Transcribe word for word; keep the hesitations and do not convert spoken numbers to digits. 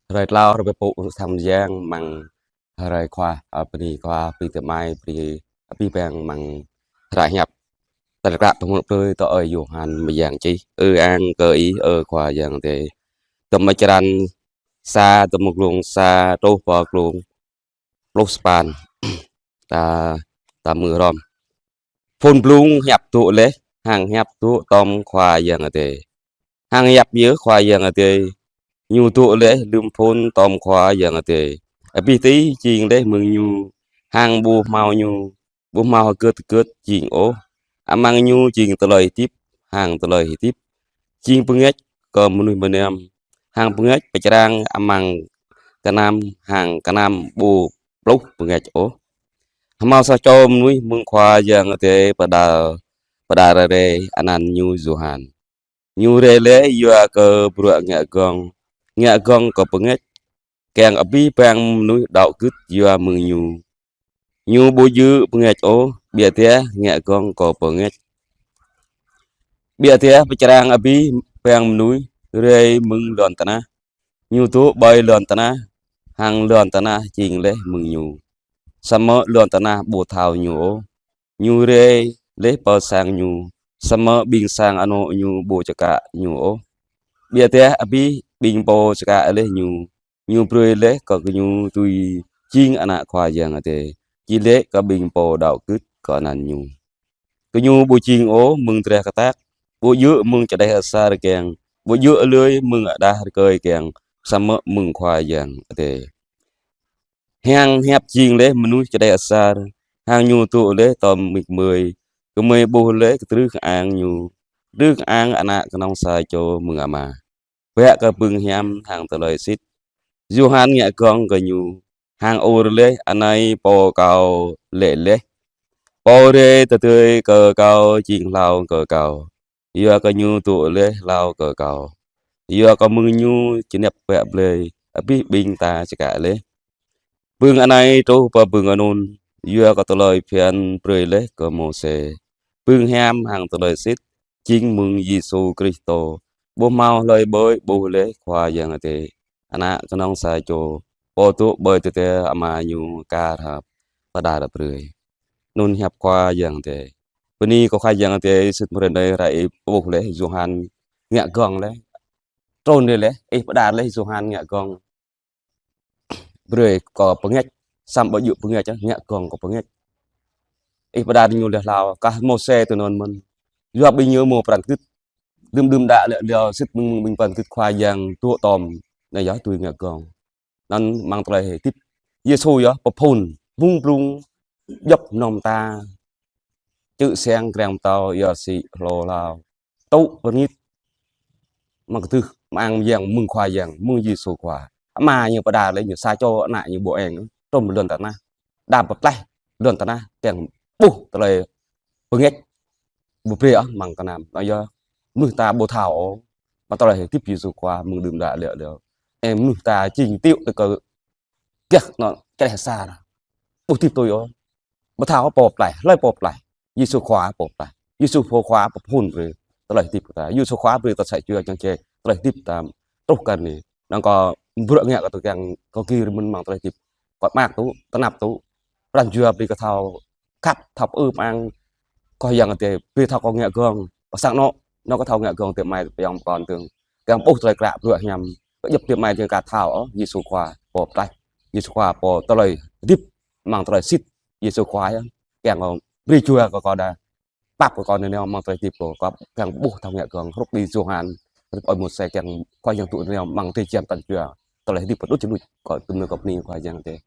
Hrơi tlâo, hrơi pơpŭ sang mơyang amăng hrơi Khua, a, bơni Khua, bơni tơ amai, bơni abih bang amăng hră hiăp. Tơlơi klă tơmŭt tui tơ ơi Yôhan mơyang čih. Ư-ang kơ Ih, ơ Khua Yang Adai. Tơm črăn sa, tơm glông sa truh pơ glông pluh sapăn. Ta, ta hmư̆ hrŏm. Phŭn blung hiăp dŏ laih, hăng hiăp dŏ tơm Khua Yang Adai. Hăng hiăp yơh Khua Yang Adai. Ñu dŏ laih lơ̆m phŭn tơm Khua Yang Adai. Abih tih jing laih mơ̆ng ñu, hăng ƀu hmâo ñu, ƀu hmâo hơget hơget jing ôh. Amăng ñu jing tơlơi hơdip, hăng tơlơi hơdip jing bơngač kơ mơnuih mơnam, hăng bơngač pơčrang amăng kơnăm, hăng kơnăm ƀu pluh bơngač ôh. Hmâo sa čô mơnuih mơ̆ng Khua Yang Adai pơđar, pơđar rai, anăn ñu Yôhan. Ñu rai laih yua kơ bruă ngă gơ̆ng, ngă gơ̆ng kơ bơngač, kiăng abih bang mơnuih đaŏ gưt yua mơ̆ng ñu. Ñu ƀu djơ̆ bơngač ôh, biă dah ngă gơ̆ng kơ bơngač. Biă dah pơčrang abih bang mơnuih rai mơ̆ng lŏn tơnah. Ñu dŏ ƀơi lŏn tơnah, hăng lŏn tơnah jing laih mơ̆ng ñu, samơ̆ lŏn tơnah ƀu thâo ñu ôh. Ñu rai laih pơ sang ñu, samơ̆ ƀing sang anŏ ñu ƀu čơkă ñu ôh. Biă dah abih ƀing pô čơkă laih ñu, ñu brơi laih kơ gơñu dưi jing ană Khua Yang Adai, či laĭ kơ ƀing pô đaŏ gưt kơ anăn ñu. Gơñu ƀu jing ôh mơ̆ng drah kơtăk, ƀu djơ̆ mơ̆ng čơđeh asar kiăng, ƀu djơ̆ lơi mơ̆ng adah rơkơi kiăng, samơ̆ mơ̆ng Khua Yang Adai. Hăng hiăp jing laih mơnuih čơđeh asar, hăng ñu dŏ laih tơm gơmơi, gơmơi ƀuh laih kơdrưh kơang ñu, kơdrưh kơang ană kơnơ̆ng sa čô mơ̆ng Ama. Bă kơ bưng hiam hăng tơlơi sĭt. Yôhan ngă gơ̆ng kơ ñu, hăng ur laih: Anai pô kâo laĭ laih: Pô rai tơdơi kơ kâo jing hlâo kơ kâo, yua kơ ñu dŏ laih hlâo kơ kâo. Yua kơ mơ̆ng ñu čơnăp bă blai, abih ƀing ta čơkă laih. Bưng anai truh pơ bưng anŭn, yua kơ tơlơi phiăn brơi laih kơ Môsê. Bưng hiam hăng tơlơi sĭt jing mơ̆ng Yêsu Kristô, ƀu hmâo hlơi ƀơi ƀuh laih Khua Yang Adai, Ană kơnơ̆ng sa čô, pô dŏ ƀơi tơdơi Ama ñu kar hăp pơđar brơi. Anŭn hiăp Khua Yang Adai. Bơni kơ Khua Yang Adai. Sĭt mơ̆ng hrơi anai rai ƀuh laih Yôhan ngă gơ̆ng laih. Trŭn laih, ih pơđar laih Yôhan ngă gơ̆ng brơi kơ bơngač, samơ̆ ƀu djơ̆ bơngač, ngă gơ̆ng kơ bơngač. Ih pơđar ñu laih hlâo, kah Môsê tui anŭn mơ̆n. Yua ƀing ñu hmâo pran gưt. Đưm đưm đă lĕ liao sĭt mơ̆ng ƀing pran gưt Khua Yang dŏ tơm. Anai yơh tui ngă gơ̆ng. Anŭn amăng tơlơi hơdip. Yêsu yơh pơphŭn, mơ̆ng blung, djŏp mơnơ̆ng mơta. Čư̆ siăng kreng pơtâo, yơh sĭ hlô hlâo. Tŭ pơngit. Mơ̆ng kơdrưh, mơ̆ng Yang, mơ̆ng Khua Yang, mơ̆ng Yêsu Khua. Ama ñu pơđar laih ñu sa čô ană ñu ƀô eng, trŭn lŏn tơnah. Đa pơklaih lŏn tơnah, kiăng ƀuh tơlơi bơngač, ƀu brơi ôh amăng kơnăm. Anŭn yơh, mơnuih ta ƀu thâo ôh. Mơ̆ng tơlơi hơdip Yêsu Khua, mơ̆ng đưm đă lĕ liao. Ơ mơnuih ta jing tiŏ tơ kơ gah anŭn čơđeh asar. Ƀu hơdip tui ôh. Ƀu thâo pô pơklaih, hlơi pô pơklaih. Yêsu Khua pô pơklaih. Yêsu Khua pơphŭn brơi tơlơi hơdip ta. Yêsu Khua brơi ta sa čô kiăng čê tơlơi hơdip ta truh kơ anai. Anŭn kơ bruă ngă kơ tui kiăng kơ gir mơ̆n amăng tơlơi hơdip. Kơ mơak tŭ, tơnap tŭ. Pran jua brơi kơ thâo khăp, thâo pơư pơang. Kơ Yang Adai brơi thâo kơ ngă gơ̆ng. Pơ sang anŏ, anŏ kơ thâo ngă gơ̆ng tơm amai pơyong pơkŏn tơ̆ng. Kiăng ƀuh tơlơi klă bruă hiam. Kơ djŏp tơm amai tơ̆ng ka thâo ôh, Yêsu Khua pô pơklaih. Yêsu Khua pô tơlơi hơdip, amăng tơlơi sĭt. Yêsu Khua yơh. Kiăng kơ brơi jua kơ kâo đa. Pap kơ kâo anai nao amăng tơlơi hơdip kâo, kâo kiăng ƀuh thâo ngă gơ̆ng, hrup ƀing Yôhan, hrup ơi Môsê kiăng Khua Yang dŏ anai nao amăng tơlơi jăn pran jua. Tơlơi hơdip kâo đôč či luč, kâo tơm nao kâo bơni Khua Yang Adai.